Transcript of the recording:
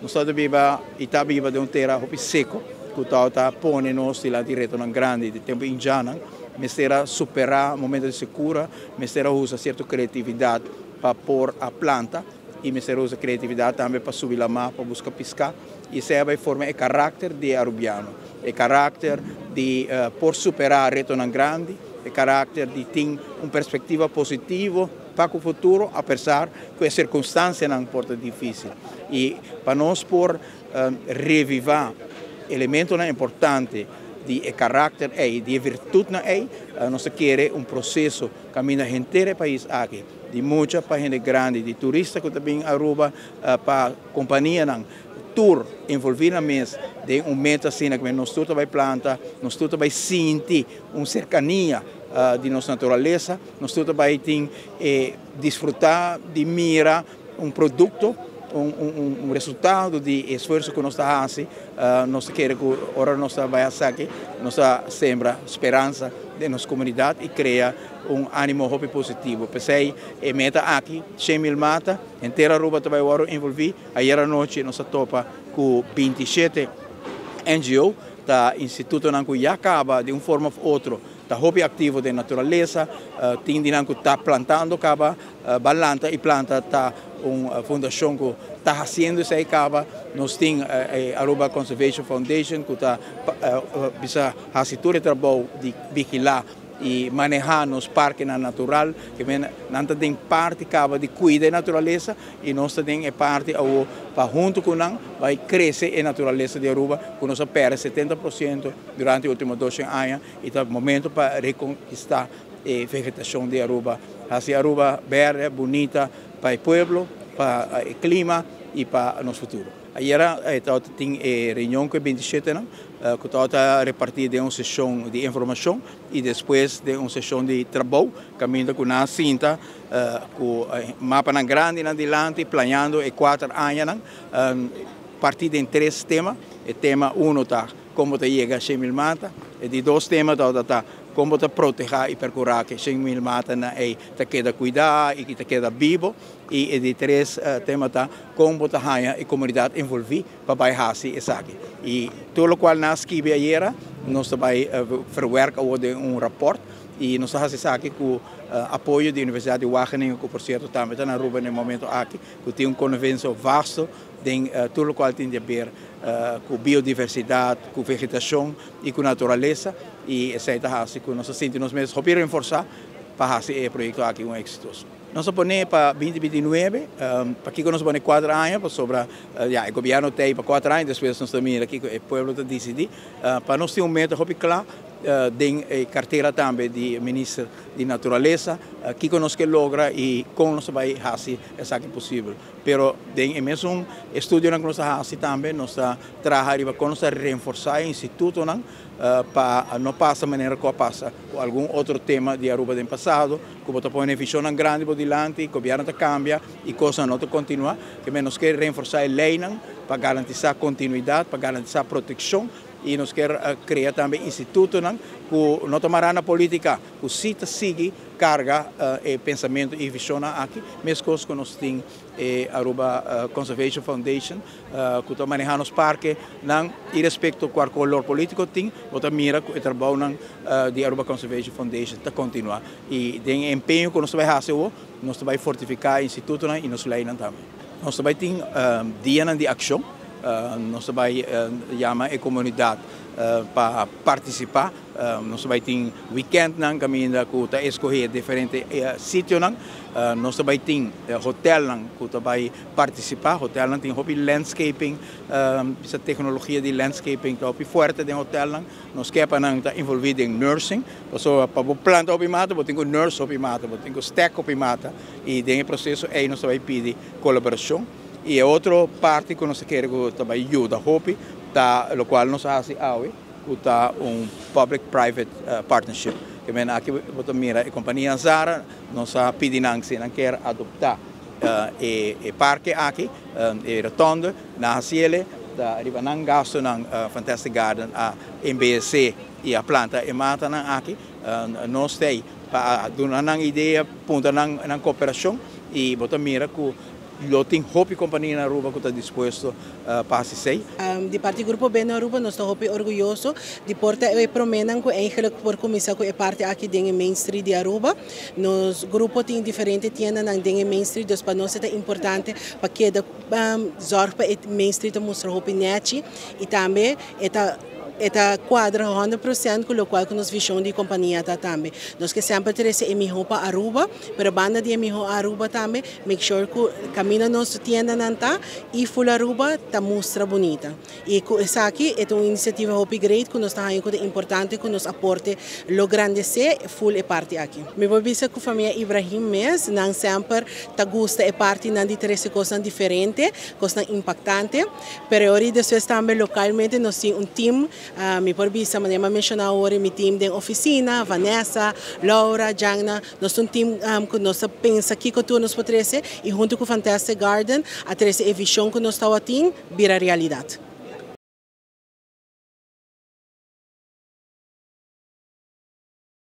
Nos ta biba y ta biba den un tera hopi seco, cu ta pone nos dilanti retonan grandi. Di tempo indjannan, mester a supera momento di secura, mester a usa cierto creatividad pa por a planta y mester a usa creatividad tambe pa subi lama pa busca pisca. Y esey a bay forma e caracter di e Arubiano, e caracter di por supera retonan grandi, e caracter di tin un perspectiva positivo pa cu futuro apesar cu e circunstancianan por ta dificil. Y pa nos por reviva elementonan importante di e caracter ey, di e virtudnan ey, nos ta kere un proceso caminda henter e pais aki, di mucha pa hende grandi, di turista cu ta bin Aruba pa companianan, tur envolvi nan mes den un meta asina cu nos tur ta bay planta, nos tur ta bay sinti un cercania di nos naturalesa, nos tur ta bay tin e disfruta di mira un producto, un resultado di e esfuerzo cu nos ta haci. Nos ta kere cu ora nos ta bay haci esaki, nos ta sembra speransa den nos comunidad y crea un animo hopi positivo. P'esey e meta aki, 100.000 mata, henter Aruba ta bay worde envolvi. Ayer anochi nos a topa cu 27 NGO, ta institutonan cu ya caba di un forma of otro ta hopi activo den naturalesa, tin di nan cu ta plantando caba, Balanta y Planta ta un fundacion cu ta haciendo esey caba. Nos tin Aruba Conservation Foundation cu ta bisa haci tur e trabou di vigila y maneha nos parkenan natural, ke men nan ta den parti caba di cuida e naturalesa y nos ta den e parti awo pa hunto cu nan bay crece e naturalesa di Aruba cu nos a perde 70% durante e ultimo 200 aña y ta momento pa reconquista e vegetacion di Aruba, haci Aruba berde, bunita pa e pueblo, pa e clima y pa nos futuro. Ayera tabata tin e reunion cu e 27 nan, cu tabata reparti den un sesion di informacion y despues den un sesion di trabou, caminda cu nan a sinta cu mapanan grandinan dilanti, planeando e 4 añanan, parti den tres tema. E tema uno ta con bo ta yega 100.000 mata, e di dos tema tabata ta con bo ta proteha y percura cu 100.000 matanan ey ta keda cuida y ta keda bibo, y e di tres tema ta con bo ta haya e comunidad envolvi pa bay haci esaki. Y tur locual nan a skibi ayera, nos ta bay verwerk awo den un rapport y nos ta haci esaki cu apoyo di Universidad di Wageningen, cu por cierto tambe ta na Aruba na e momento aki, cu tin un convivencia vasto den tur locual tin di haber cu biodiversidad, cu vegetacion y cu naturalesa, y esey ta haci cu nos ta sinti nos mes hopi reforsa pa haci e proyecto aki un exitoso. Nos a pone pa 2029, pakico nos a pone 4 aña? Pasobra ya e gobierno ta ey pa 4 aña, despues nos ta mira kico e pueblo ta dicidi. Pa nos tin un meta hopi cla den e cartera tambe di minister di naturalesa, kico nos ke logra y con nos ta bay haci esaki posibel. Pero den e mesun estudionan cu nos ta haci tambe, nos ta traha riba con nos ta reforsa e institutonan pa no pasa manera cu a pasa cu algun otro tema di Aruba den pasado, cu bo ta pone visionnan grandi bo dilanti, gobierno ta cambia y cosnan no ta continua. Ke men nos ke reforsa e leynan pa garantisa continuidad, pa garantisa proteccion, y nos kier crea tambe institutonan cu no ta mara na politica, cu si ta sigui carga e pensamento y visionnan aki, mescos cu nos tin e Aruba Conservation Foundation, cu ta maneha nos parkenan, irespecto cual color politico tin, bo ta mira cu e trabounan di Aruba Conservation Foundation ta continua. Y den e empeño cu nos ta bay haci awo, nos ta bay fortifica e institutonan y nos leynan tambe. Nos ta bay tin dianan di accion, nos ta bay yama e comunidad pa participa, nos ta bay tin weekendnan caminda cu ta escoge diferente sitionan, nos ta bay tin hotelnan cu ta bay participa, hotelnan tin hopi landscaping, bisa tecnologia di landscaping ta hopi fuerte den hotelnan, nos ke pa nan ta envolvi den nursing, pasobra pa bo planta hopi mata bo tin cu nurse hopi mata, bo tin cu stack hopi mata, y den e proceso ey nos ta bay pidi colaboracion. Y e otro parti cu nos ta kere cu ta bay yuda hopi ta locual nos a haci awe, cu ta un public-private partnership. Ke men aki bo ta mira e compania Zara, nos a pidi nan si nan kier adopta e parke aki, e rotonde, nan haciele, ta riba nan gastonan Fantastic Garden a embellece y a planta e matanan aki. Nos ta ey pa duna nan idea, puntra nan cooperacion y bo ta mira cu Lo tin hopi compania na Aruba cu ta dispuesto pa haci. Di parti Grupo Beno Aruba, nos ta hopi orguyoso di por ta e promenan cu eigenlijk por cuminsa cu e parti aki den Main Street di Aruba. Nos grupo tin diferente tienda den Main Street, dus pa nos ta importante pa keda zorg pa Main Street mustra hopi nechi y tambe e ta cuadra 100% cu loke cu nos vision di compania ta tambe. Nos kier semper trece e miho pa Aruba, pero banda di miho Aruba tambe, make sure cu caminda nos tienda nan ta y full Aruba ta mustra bunita. Y cu esaki ta un iniciativa hopi great cu nos ta importante cu nos aporte lo engrandece full e parti aki. Mi por bisa cu famia Ibrahim mes, nan semper ta gusta e parti nan di trece cos diferente, cos impactante, pero awor despues tambe localmente nos tin un team, mi por bisa, manera menciona awor, mi team di oficina, Vanessa, Laura, Jangna, nos tin un team cu nos ta pensa kico tur nos por trece y hunto cu Fantastic Garden, a trece e vision cu nos tin, bira realidad.